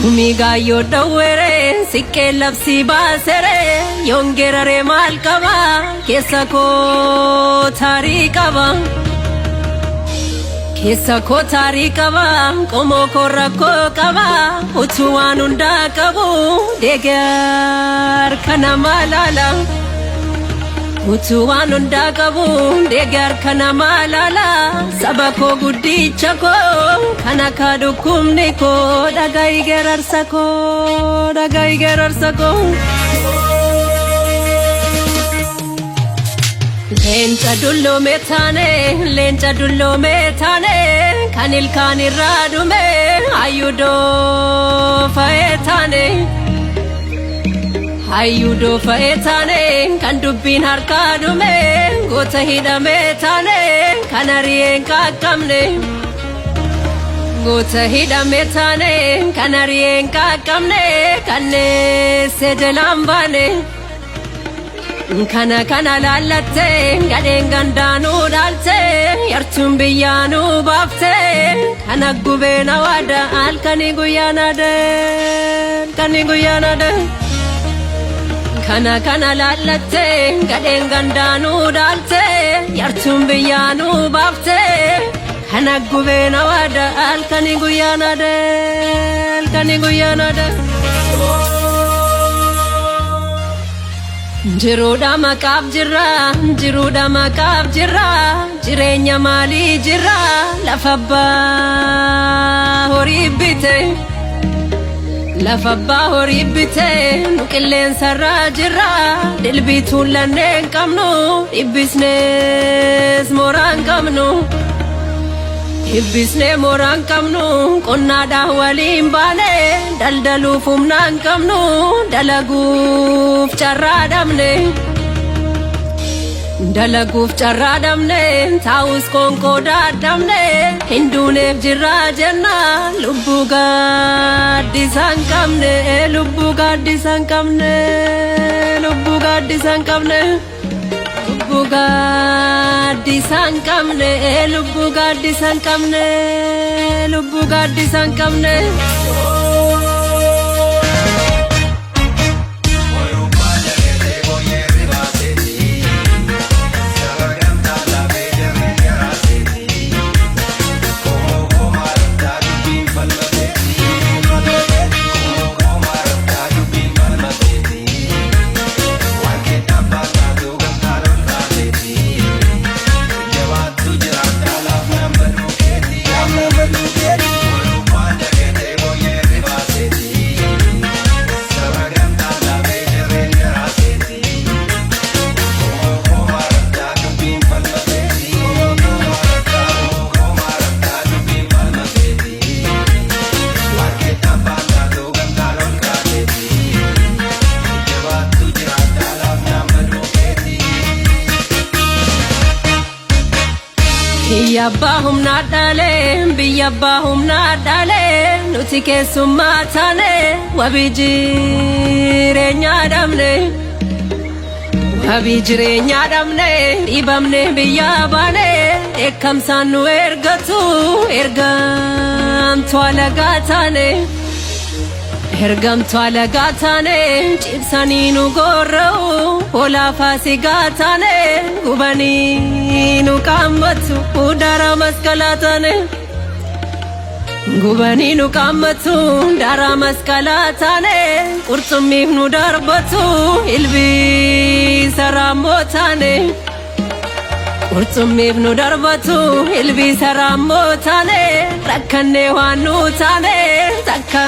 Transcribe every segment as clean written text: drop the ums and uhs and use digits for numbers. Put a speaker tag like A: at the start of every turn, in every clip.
A: Gumii gaayyoo dhawweere siqqee labsii baasere yoongeeraree maal qaba keessa koo taarii qaba. Keessa koo taarii qaba qomoo koo rakkoo qaba utuu waan hundaa qabu deegar kana maalaala. Utuu waan hundaa qabu deegar kana maalaala saba koo guddicha koo kana kaa dhukkubni koo dhagahi geerarsa koo dhagahi geerarsa koo. Leenca dulloome taane leenca dulloome taane kan ilkaan irraa dhume hayyuu fa'ee taane. Hayyuu fa'ee taane kan dubbiin harkaa dhume goota hidhame taane kan ari'een qaqqabne. Goota hidhame taane kan ari'een qaqqabne kanneesse jalaan baane. Kana kana laallattee gadheen gandaanuu dhaaltee yartuun biyyaanuu baaftee kana gubeen hawaada halkanii guyyaan adee halkanii guyyaan adee. Kana kana laallattee gadheen gandaanuu dhaaltee yartuun biyyaanuu baaftee kana gubeen hawaada halkanii guyyaan adee halkanii guyyaan adee. Jiruudha maqaaf jirra, jiruudha maqaaf jirra, jireenya maalii jirra, lafa abbaa horii bite. Lafa abbaa horii bite, nu qilleensarraa jirra, dilbii tuullannee hin qabnu, dhibbisnees mooraa hin qabnu. Dhibbisnee mooraa hin qabnu, qonnaadhaan waliin baane, daldaluuf humna hin qabnu, dalaguuf carraa dhabne. Dalaguuf carraa dhabne, taa'us qoonqoo dadhabne, hinduuneef jirraa jenna, lubbuu gaaddisa hin qabne, lubbuu gaaddisa hin qabne, lubbuu gaaddisa hin qabne. Lubbuu gaaddisa hin qabne, lubbuu gaaddisa hin qabne, lubbuu gaaddisa hin qabne. Biyya abbaa humnaa dhalee, biyya abbaa humnaa dhalee, nuti keessummaa taane wabii jireenyaa dhabne. Wabii jireenyaa dhabne, dhiibamne biyyaa baane, dheekkamsaan nu ergatu, ergamtuu alagaa taane. Ergamtuu alagaa taane, cibsanii nu gorra'u, hoolaa faasigaa taane, gubanii nu qaammatu, daara masqalaa taane. Gubanii nu qaammatu, daara masqalaa taane, qurxummiif nu darbatu, ilbiisa raammoo taane. Qurxummiif nu darbatu, ilbiisa raammoo taane, rakkannee waan nu taane, takka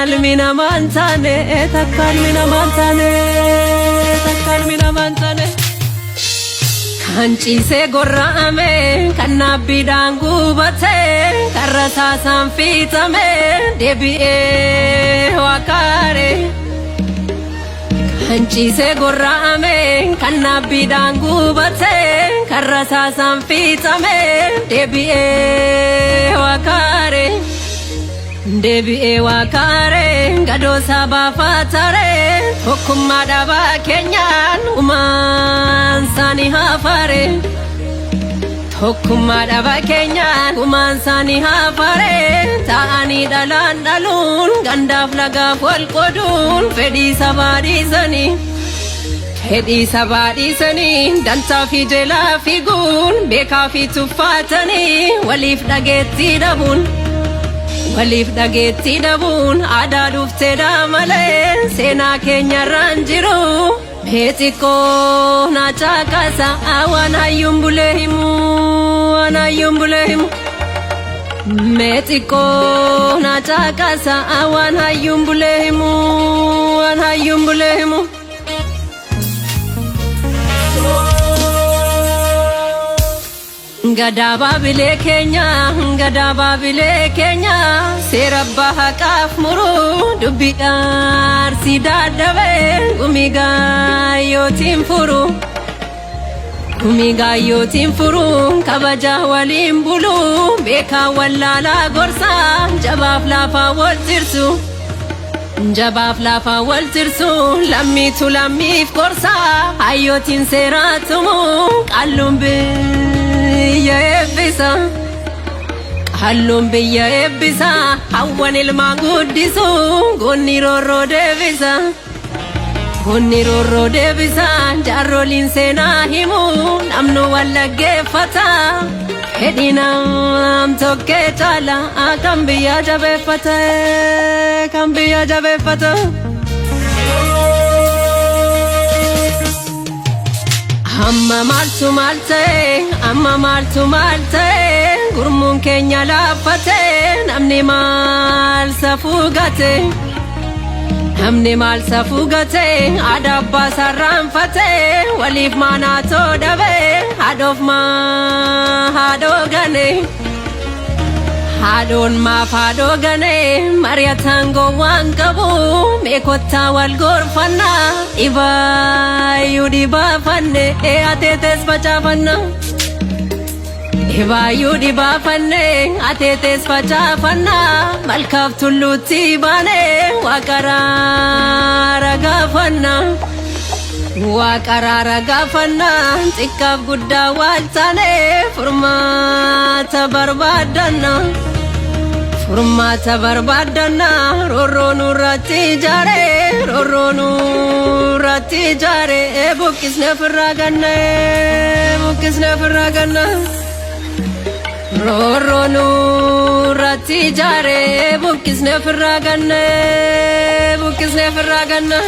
A: ilmi namaa hin taane, takka ilmi namaa hin taane, takka ilmi namaa hin taane. Kan ciisee gorra'ame, kan naabbiidhaan gubate, kan rasaasaan fiixame, deebi'ee waaqaare. Kan ciisee gorra'ame, kan naabbiidhaan gubate, kan rasaasaan fiixame, deebi'ee waaqaare. Deebi'ee waaqaare, gadoo sabaa faatare, tokkummaa dhabaa keenyaan uumaan isaanii hafaare. Tokkummaa dhaba keenyaan gumaan isaanii haafaree ta'anii dhalaan dhaluun gandaaf lagaaf wal qoduun fedhii sabaa dhiisanii. Fedhii sabaa dhiisanii dantaa fi jelaa fiiguun beekaa fi tuffaatanii waliif dhageettii dhabuun. Waliif dhageettii dhabuun aadaa dhufteedha malee seenaa keenyarraan jiru. Mee xiqqoo na caqasa waan hayyuun bulee himu waan hayyuun bulee himu. Mee xiqqoo na caqasa waan hayyuun bulee himu waan hayyuun bulee himu. Gadaa baabilee keenya gadaa baabilee keenya seera abbaa haqaaf muru dubbii dhaarsii dadhabee gumii gaayyootiin furu. Gumii gaayyootiin furu kabaja waliin bulu beekaa wallaalaa gorsaa jabaaf laafaa wal tirsu. Jabaaf laafaa wal tirsu lammiitu lammiif gorsaa hayyootiin seeraa tumu qalluun biyya eebbisa. Qalluun biyya eebbisa hawwan ilmaan guddisu goonni roorroo deebisa. Goonni roorroo deebisa jaarroliin seenaa himu namnu wal dhaggeeffata. Fedhii nam tokkee caala kan biyya jabeeffata kan biyya jabeeffata. Amma maaltu maal ta'e amma maaltu maal ta'e gurmuun keenya laaffate namni maal safuu gate. Namni maal safuu gate aadaa abbaa sarraanfate waliif maanaatoo dhabe haadhoof maa haadhoo gane. Haadhoon maaf haadhoo gane mari'ataan gowwaan qabu mee kottaa wal gorfannaa dhibaayyuu dhibaafanne ateetes facaafanna. Dhibaayyuu dhibaafanne ateetes facaafanna malkaaf tulluutti baane waaqaraara gaafanna. Waaqaraara gaafanna xiqqaaf guddaa wal taane furmaata barbaaddanna. Furmaata barbaaddanna roorroo nurratti ijaare roorroo nurratti ijaare buqqisne ofirraa ganna buqqisne ofirraa ganna. Roorroo nurratti ijaare buqqisne ofirraa ganna buqqisne ofirraa ganna.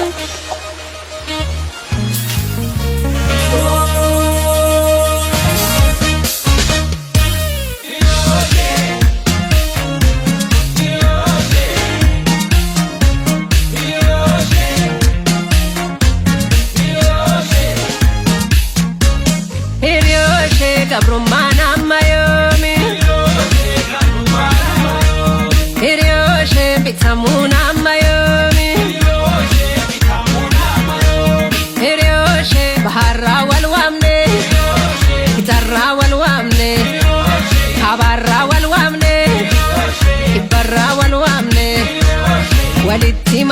A: Hiriyooshe gabrummaan amma yoomi? Hiriyooshe bitamuun amma yoomi? Hiriyooshe baharraa wal waamne, gitarraa wal waamne, kaabaarraa wal waamne, kibbarraa wal waamne, walitti